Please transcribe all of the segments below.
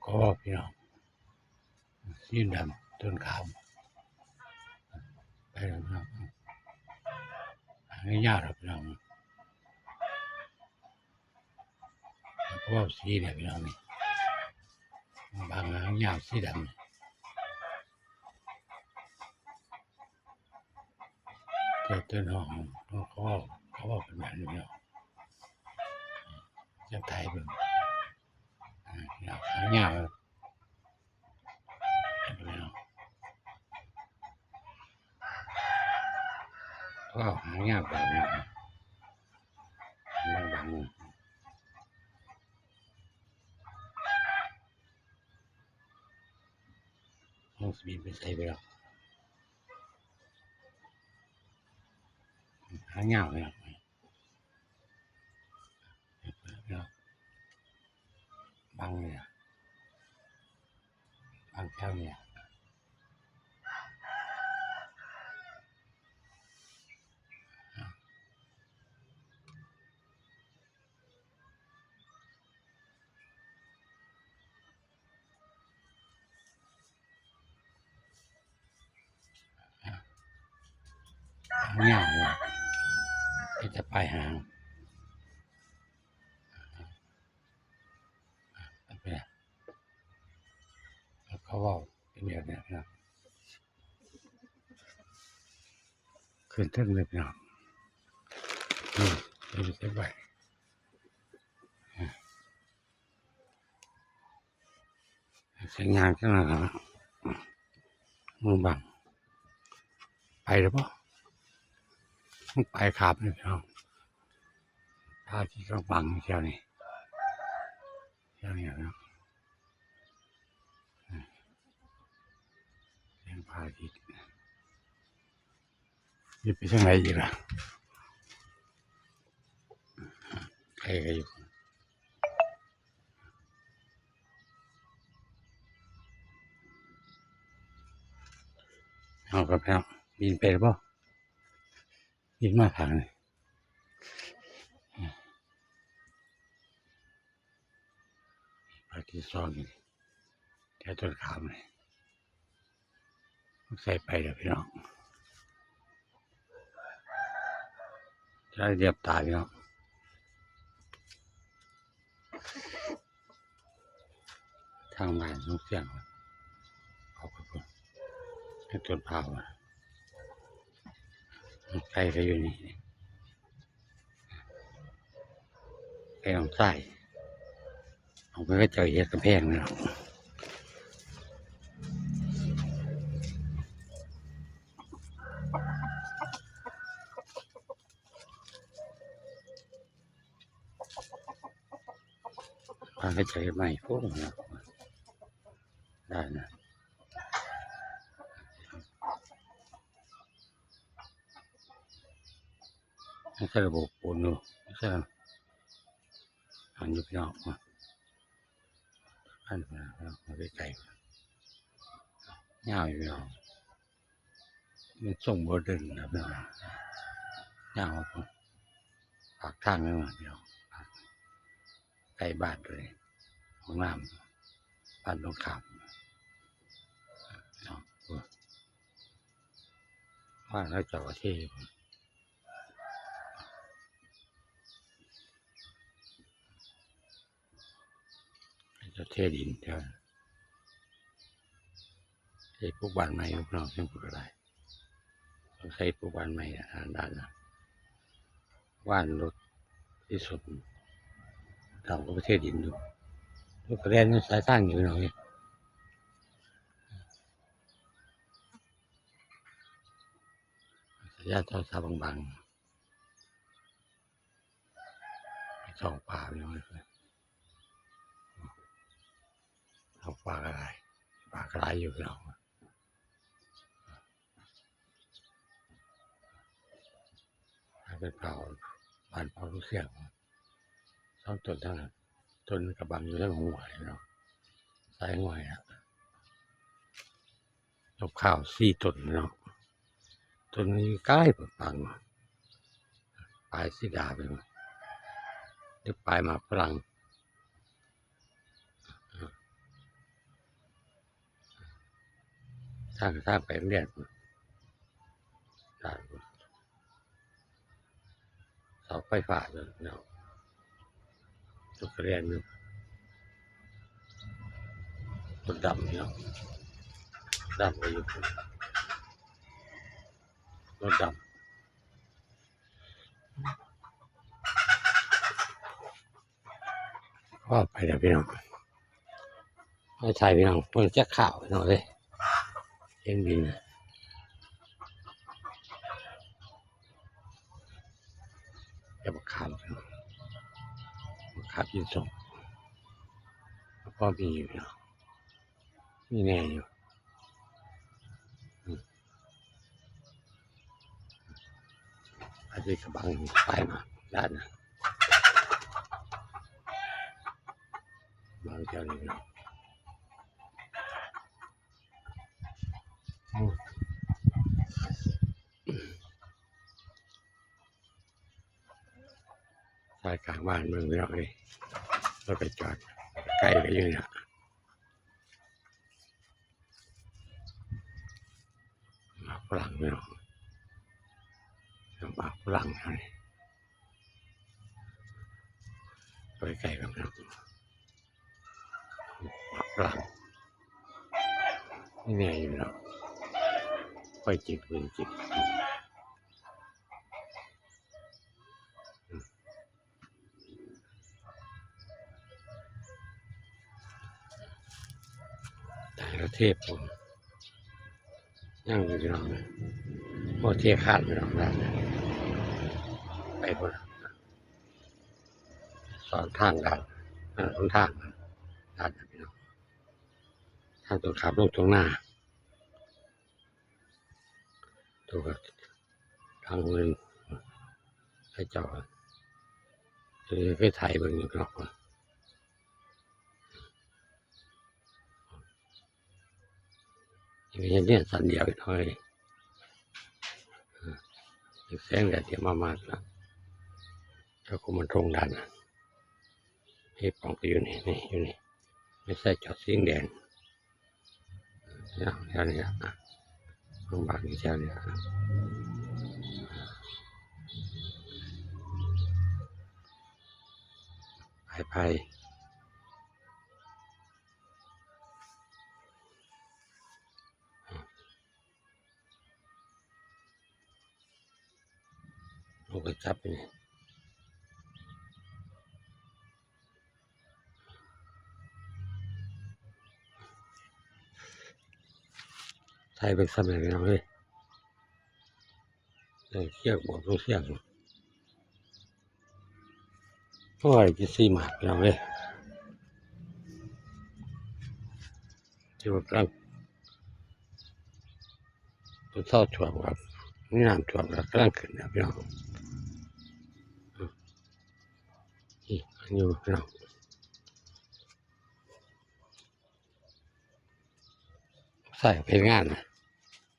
ຂໍບອກພີ່ນ້ອງ ສີດຳຕົ້ນຂາມ ໄປແລ້ວພີ່ນ້ອງ ຫາຍາກແລ້ວພີ່ນ້ອງ ເພາະວ່າສີນີ້ພີ່ນ້ອງ ບາງຫາຍາກສີດຳ ແຕ່ຕົ້ນຫອມ ເຂົາເວົ້າ ເຂົາເວົ້າກັນແບບນີ້ເນາະ ຈະຖ່າຍເບິ່ງ ອາ ຫາຍາກ ເຫັນບໍ່ເນາະ ເວົ້າຫາຍາກແບບນີ້ ບາງໆ ມັນຊິບິນໄປໃສໄປດອກ ຫາຍາກເລີຍ ບັງນີ້ ບັງແຖວນີ້. ຫາຍາກເນາະ ເຮັດແຕ່ປາຍຫາງ ເຂົາເວົ້າເປັນແບບນີ້ເນາະ ຂຶ້ນເທິງເລີຍພີ່ນ້ອງ ເອີ ເກັບໄວ້. ໃຊ້ງານກັນນະ ມືບັງ ໄປແລ້ວບໍ່? ມັນໄປຂາບນີ້ພີ່ນ້ອງ ພະອາທິດກຳລັງບັງແຖວນີ້ ແຖວນີ້ເນາະ ແສງພະອາທິດ. ຊິໄປທາງໃດອີກລະ ໄກກະຢູ່ ເຮົາກະໄປເນາະ ບິນໄປແລ້ວບໍ່? ບິນມາທາງນີ້ ພະອາທິດສ່ອງຢູ່ນີ້ ແຖວຕົ້ນຂາມນີ້ ໃສ່ໄປແລ້ວພີ່ນ້ອງ ຈະໄດ້ລຽບຕາພີ່ນ້ອງ ທາງບ້ານສົງສຽງ ເອົາໄປພຸ້ນ ໃຫ້ຕົ້ນພ້າວ ໄກ່ກະຢູ່ນີ້ ໄກ່ນ້ອງຊາຍ ເອົາໄປເຂົາເຈົ້າເຮັດກຳແພງເນາະ. ພາກັນໃຊ້ໄມ້ໂພດເນາະ ໄດ້ນະ ໃຊ້ລະບົບປູນຢູ່ ໃຊ້ ອັນນີ້ພີ່ນ້ອງ ອັນນີ້ພີ່ນ້ອງ ເອົາໄປໃກ້ ຍາວຢູ່ພີ່ນ້ອງ. ມັນຊົງບໍ່ເດັ່ນນະພີ່ນ້ອງ ຍ່າງມາປາກທາງເລີຍພີ່ນ້ອງ ໃກ້ບ້ານເລີຍ ຫ້ອງນ້ຳບ້ານຕົງຂ້າມເນາະ ບ້ານເຂົາເຈົ້າກະເທ ເຂົາເຈົ້າເທດິນແຖວ ເຮັດປູກບ້ານໃໝ່ຢູ່ພີ່ນ້ອງ ຈັ່ງພຸ້ນກະໄດ້ ຕ້ອງໃສ່ປູກບ້ານໃໝ່ ອັນນັ້ນ ບ້ານລົດທີ່ສຸດ ເຂົາກະໄປເທດິນຢູ່ ລົດກະແລ່ນຢູ່ສາຍທາງຢູ່ພີ່ນ້ອງເອີຍ ສາຍຍາງໂທລະສັບບັງໆ. ສອງປາພີ່ນ້ອງເອີຍ ສອງປາກະໄດ້ ປາກະໄດ້ຢູ່ພີ່ນ້ອງ ໃຫ້ເພິ່ນເຝົ້າບ້ານເຝົ້າລູກຊຽງ ສອງຕົ້ນທາງນັ້ນ ຕົ້ນກະບັງຢູ່ທາງຫ້ວຍເນາະ ສາຍຫ້ວຍນະ. ນົກຂາວສີ່ຕົນເນາະ ຕົນນີ້ກາຍປາງ ປາຍສີດາເປັນ ຫຼືປາຍໝາກຝຣັ່ງ ເອີ ທາງ ທາງໄປໂຮງຮຽນພຸ້ນ ທາງພຸ້ນ ເສົາໄຟຟ້າເດີພີ່ນ້ອງ ລົດກະແລ່ນຢູ່ ລົດດຳພີ່ນ້ອງ ດຳໄປຢູ່ພຸ້ນ ລົດດຳ ພໍໄປແລ້ວພີ່ນ້ອງ ໃຫ້ຖ່າຍພີ່ນ້ອງເບິ່ງຈັກຂ່າວພີ່ນ້ອງເອີຍ ເຫັນບິນ ແຕ່ບັກຂາມ ບັກຂາມກິນສົ້ມ ພໍມີຢູ່ພີ່ນ້ອງ ມີແດ່ຢູ່ ອືມ ອັນນີ້ກະບັງໄປມາດ້ານນະ ບັງແຖວນີ້ເນາະ ອືມ ສາຍກາງບ້ານເບິ່ງພີ່ນ້ອງເອີຍ ລົດໄປຈອດ ໄກ່ກະຢູ່ນີ້ລະ ໝາກຝຣັ່ງພີ່ນ້ອງ ໝາກຝຣັ່ງເຮົານີ້ ໄປໃກ້ກັນພີ່ນ້ອງ ໝາກຝຣັ່ງ ມີແດ່ຢູ່ເນາະ ຂ້ອຍຈິກເພິ່ນຈິກ ອືມ ໄທລະເທບ ຍັງຢູ່ພີ່ນ້ອງ ບໍ່ເທຄາດພີ່ນ້ອງ ໄປພຸ້ນລະ ສອນທາງກັນ ເອີ ຫົນທາງກັນ ທາງຕົງຂ້າມໂຮງທົ່ງນາ ໂຕກະທາງເຮືອນເຂົາເຈົ້າ ເອີ ໄປຖ່າຍເບິ່ງຢູ່ນອກ ເຮັດເຮືອນຊັ້ນດຽວໜ້ອຍ ເອີ ແສງແດດຈະມາມາດລະ ເຈົ້າຄຸມມັນທົ່ງດ້ານ ເຮັດປອງກະຢູ່ນີ້ ນີ້ ຢູ່ນີ້ ໄປໃສ່ຈອດສີແດງ ແຖວນີ້ລະ ໂຮງບານຢູ່ແຖວນີ້ລະ ໄປ ໄປ ເອົາໄປຈັບນີ້ ຖ່າຍເບິ່ງຊ້ຳແດ່ພີ່ນ້ອງເອີຍ ເອີ ເຊືອກບວກລົງເຊືອກ ໂອ້ຍ ເຈັດສີ່ໝາກພີ່ນ້ອງເອີຍ ທີ່ວ່າກຳລັງ ຕົ້ນເສົາຖ້ວມຄັບ ມີນ້ຳຖ້ວມ ກຳລັງຂຶ້ນແລ້ວພີ່ນ້ອງ ນີ້ ອັນນີ້ພີ່ນ້ອງ ໃສ່ເຮັດງານນະ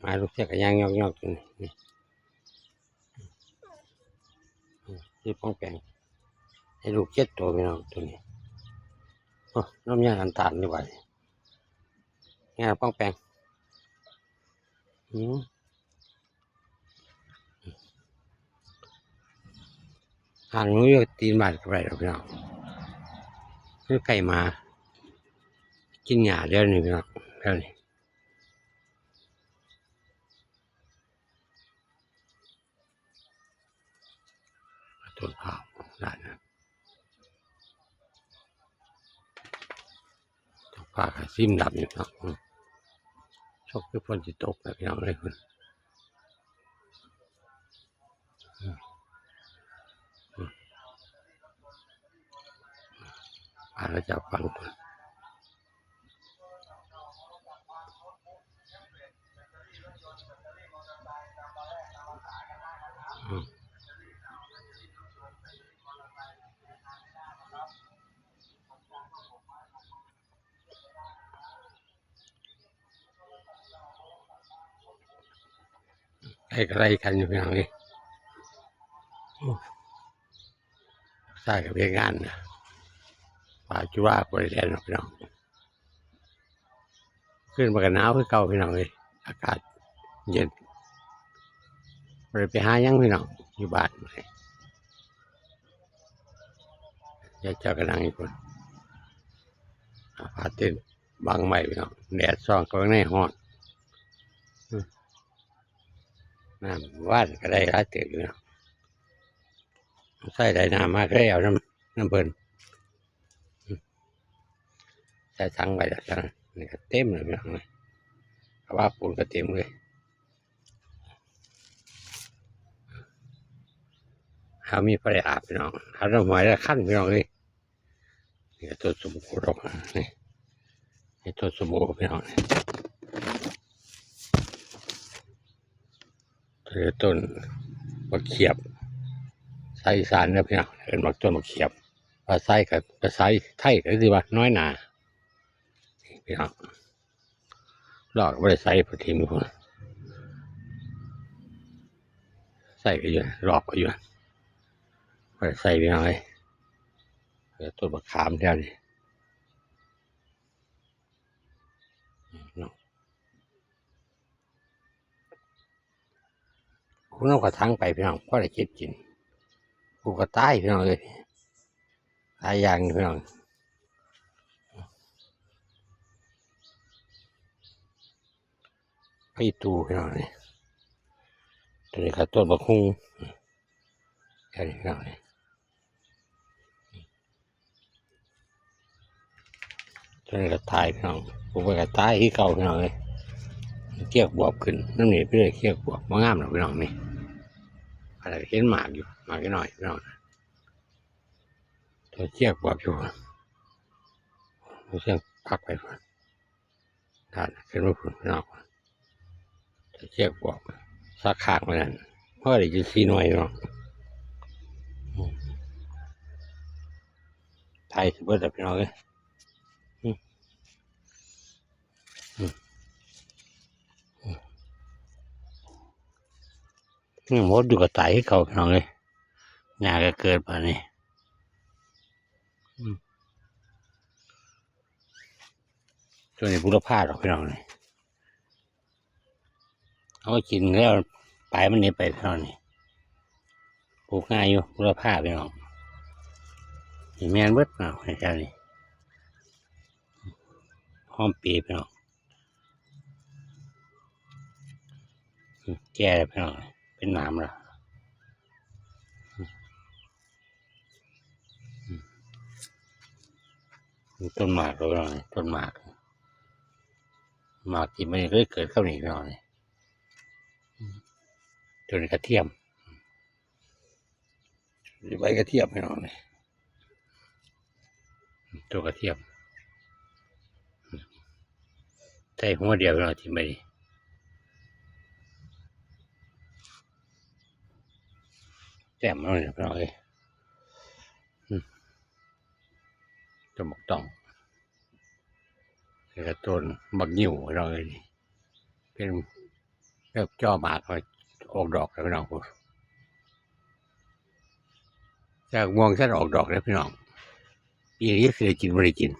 ມາລູກເຊຍກະຍ່າງຍອກໆ ຕົວນີ້ ນີ້ ຊິປ່ອງແປງ ໃຫ້ລູກເຈັດໂຕພີ່ນ້ອງ ຕົວນີ້ ໂອ້ ນ້ຳຍານ້ຳຕານຢູ່ບາດນີ້ ຍາປ່ອງແປງ ອືມ ຫາງໜູຢູ່ຕີນບ້ານກະໄປດອກພີ່ນ້ອງ ມັນໄກ່ໝາ ກິນຫຍ້າແຖວນີ້ພີ່ນ້ອງ ແຖວນີ້ ຕົ້ນພ້າວ ດ້ານນັ້ນ ຟ້າກະຊິມດຳຢູ່ເນາະ ອືມ ສົກຄືຝົນຊິຕົກແລ້ວພີ່ນ້ອງເອີຍ ພຸ້ນ ອືມ ອືມ ປາລະຈາກຝັ່ງພຸ້ນ ອືມ. ໄກ່ກະໄລ່ກັນຢູ່ພີ່ນ້ອງເອີຍ ໂອ້ ຊາຍກະເຮັດງານນະ ປາຈຸລາບໍ່ໄດ້ແລ່ນດອກພີ່ນ້ອງ ຄືນມັນກະໜາວຄືເກົ່າພີ່ນ້ອງເອີຍ ອາກາດເຢັນ ບໍ່ໄດ້ໄປຫາຫຍັງພີ່ນ້ອງ ຢູ່ບ້ານ. ຍາຍເຈົ້າກໍນັ່ງຢູ່ພຸ້ນ ເອົາຜ້າເຕັນບັງໄວ້ພີ່ນ້ອງ ແດດສ່ອງເຂົ້າຂ້າງໃນຮ້ອນ. ອືມ ນ້ຳວານກໍໄດ້ຫຼາຍເຕີບຢູ່ເນາະ ໃສ່ໄດ້ນ້ຳມາກໍໄດ້ເອົານຳ ນຳເພິ່ນ. ອືມ ໃສ່ຖັງໄວ້ແລ້ວ ນີ້ກໍເຕັມແລ້ວພີ່ນ້ອງ ກະບະປຸ້ນກໍເຕັມເລີຍ. ເຮົາມີໄຟອາບພີ່ນ້ອງ ອາບນ້ຳຫ້ວຍລະຄັນພີ່ນ້ອງເອີຍ. ນີ້ກໍຕົ້ນສົມໂອດອກ ນີ້ ນີ້ຕົ້ນສົມໂອພີ່ນ້ອງ ນີ້ ຄືຕົ້ນບັກຂຽບ ພາສາອີສານເດີພີ່ນ້ອງ ເອີ້ນວ່າຕົ້ນບັກຂຽບ ພາສາໄທກໍ ພາສາໄທກໍຊິວ່ານ້ອຍໜາ ນີ້ພີ່ນ້ອງ. ລອກກໍບໍ່ໄດ້ໃສ່ ໄປຖິ້ມຢູ່ພຸ້ນ ໃສ່ກໍຢູ່ ລອກກໍຢູ່ ບໍ່ໄດ້ໃສ່ພີ່ນ້ອງເອີຍ. ເອີ ຕົ້ນບັກຂາມແຖວນີ້ເນາະ ຄຸນເອົາກະຖາງໄປພີ່ນ້ອງ ພໍໄດ້ເກັບກິນ ປູກກະຕ່າຍພີ່ນ້ອງເອີຍ ຫຼາຍຢ່າງຢູ່ພີ່ນ້ອງ. ໄຟຕູ້ພີ່ນ້ອງນີ້ ຕົວນີ້ກໍຕົ້ນບັກຫຸ່ງ ແຖວນີ້ພີ່ນ້ອງນີ້ ຕົວນີ້ກໍຕາຍພີ່ນ້ອງ ປູກໄວ້ກໍຕາຍຄືເກົ່າພີ່ນ້ອງເອີຍ. ເຂືອກບວບຂຶ້ນນຳນີ້ໄປເລີຍ ເຂືອກບວບບໍ່ງາມດອກພີ່ນ້ອງນີ້ ອັນນັ້ນເຫັນໝາກຢູ່ ໝາກນ້ອຍໆພີ່ນ້ອງ ຕົວເຂືອກບວບຢູ່ ເຂືອກປັກໄປພຸ້ນ ນັ້ນ ຂຶ້ນມາພຸ້ນພີ່ນ້ອງ ເຂືອກບວບ ສັກຂ້າງໄວ້ນັ້ນ ພໍໄດ້ຢູ່ສີ່ໜ່ວຍພີ່ນ້ອງ. ອືມ ໄຖຊິເບິດແລ້ວພີ່ນ້ອງເອີຍ ອືມ ອືມ ອືມ ຍັງໝົດຢູ່ກໍຕາຍຄືເກົ່າພີ່ນ້ອງເອີຍ ຫຍ້າກໍເກີດບາດນີ້ ອືມ. ສ່ວນນີ້ບູລະພາດອກພີ່ນ້ອງນີ້ ເອົາໄວ້ກິນແລ້ວ ປາຍມັນນີ້ໄປພີ່ນ້ອງນີ້ ປູກງ່າຍຢູ່ບູລະພາພີ່ນ້ອງ ນີ້ແມ່ນເບິດເນາະ ໃນແຖວນີ້ ຫອມປີພີ່ນ້ອງ ແກ່ແລ້ວພີ່ນ້ອງ ເປັນໜາມແລ້ວ. ອືມ ຕົ້ນໝາກ ຕົ້ນໝາກ ໝາກທີ່ມັນເຄີຍເກີດເທົ່ານີ້ພີ່ນ້ອງນີ້ ອືມ ຕົ້ນກະທຽມ ໃບກະທຽມພີ່ນ້ອງນີ້ ຕົ້ນກະທຽມ ໃສ່ຫົວດຽວພີ່ນ້ອງ ຖິ້ມໄປນີ້ ແຕ້ມເອົານີ້ພີ່ນ້ອງເອີຍ ອືມ ຕົ້ນບັກຕ້ອງ ແລ້ວກໍຕົ້ນບັກງິ້ວພີ່ນ້ອງເອີຍ ເປັນ ເລີ່ມຈໍ່ໝາກ ອອກດອກແລ້ວພີ່ນ້ອງ ແຕ່ໝາກມ່ວງທັນອອກດອກເດ້ພີ່ນ້ອງ ປີນີ້ຊິໄດ້ກິນບໍ່ໄດ້ກິນ.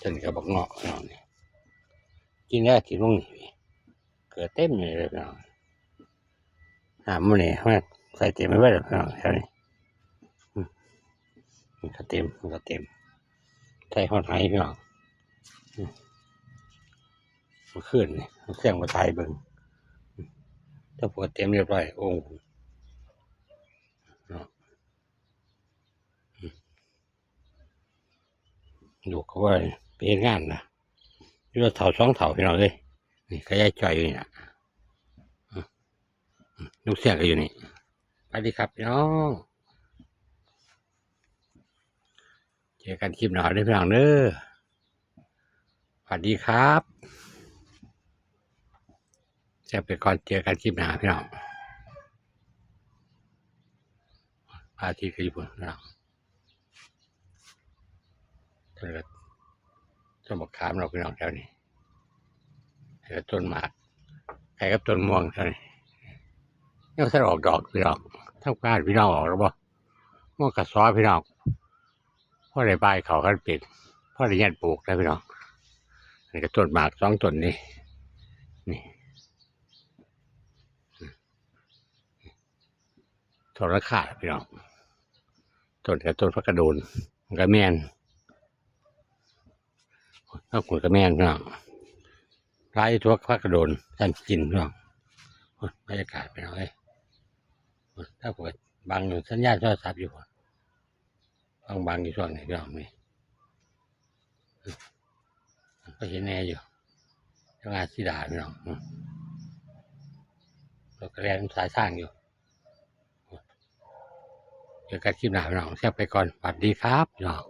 ຕົ້ນກະບັກເງາະພີ່ນ້ອງນີ້ ກິນແລ້ວຖິ້ມລົງນີ້ ເກີດເຕັມນີ້ເລີຍພີ່ນ້ອງ. ນ້ຳມື້ນີ້ມາໃສ່ເຕັມໄປເບິດແລ້ວພີ່ນ້ອງ ແຖວນີ້ ອືມ ມັນກະເຕັມ ມັນກະເຕັມ ໃສ່ຮອດໄຫພີ່ນ້ອງ ອືມ ເມື່ອຄືນນີ້ ເຄື່ອງມາຖ່າຍເບິ່ງ ອືມ ແຕ່ວ່າເຕັມຮຽບຮ້ອຍ ໂອ່ງເນາະ ອືມ. ລູກເຂົາວ່າໄປເຮັດງານນະ ຢູ່ລະເຖົ້າສອງເຖົ້າພີ່ນ້ອງເອີຍ ນີ້ກະຍາຍຈ້ອຍຢູ່ນີ້ລະ ອືມ ລຸງຊຽງກະຢູ່ນີ້. ສະຫວັດດີຄັບພີ່ນ້ອງ ເຈີກັນຄລິບໜ້າເດີພີ່ນ້ອງເດີ ສະຫວັດດີຄັບ ແຊບໄປກ່ອນ ເຈີກັນຄລິບໜ້າພີ່ນ້ອງ ພະອາທິດກະຢູ່ພຸ້ນພີ່ນ້ອງ. ຕົ້ນບັກຂາມເນາະພີ່ນ້ອງແຖວນີ້ ແລ້ວກະຕົ້ນໝາກ ໃກ້ກັບຕົ້ນມ່ວງແຖວນີ້ ຍັງບໍ່ທັນອອກດອກພີ່ນ້ອງ. ທາງບ້ານພີ່ນ້ອງອອກແລ້ວບໍ່? ມ່ວງກະຊໍພີ່ນ້ອງ ພໍໄດ້ບາຍເຂົ້າກັນເປັນ ພໍໄດ້ຍັດປູກແລ້ວພີ່ນ້ອງ. ນີ້ກໍຕົ້ນໝາກສອງຕົ້ນນີ້ ນີ້ ຕົ້ນລະຄາພີ່ນ້ອງ ຕົ້ນກໍຕົ້ນຜັກກະໂດນ ມັນກໍແມ່ນ ທາງພຸ້ນກໍແມ່ນພີ່ນ້ອງ ຫຼາຍທົ່ວຜັກກະໂດນ ທັນກິນພີ່ນ້ອງ ໂອ້ຍ ບັນຍາກາດພີ່ນ້ອງເອີຍ ໂອ້ຍ ທາງພຸ້ນກໍບັງຢູ່ ສັນຍານໂທລະສັບຢູ່ພຸ້ນ ບັງໆ ຢູ່ຊ່ວງນີ້ພີ່ນ້ອງ ນີ້ ກໍເຫັນແດ່ຢູ່ ເຈົ້າງາສີດາພີ່ນ້ອງ ອືມ ລົດກໍແລ່ນສາຍທາງຢູ່ ເຈີກັນຄລິບໜ້າພີ່ນ້ອງ ແຊບໄປກ່ອນ ສະຫວັດດີຄັບພີ່ນ້ອງ.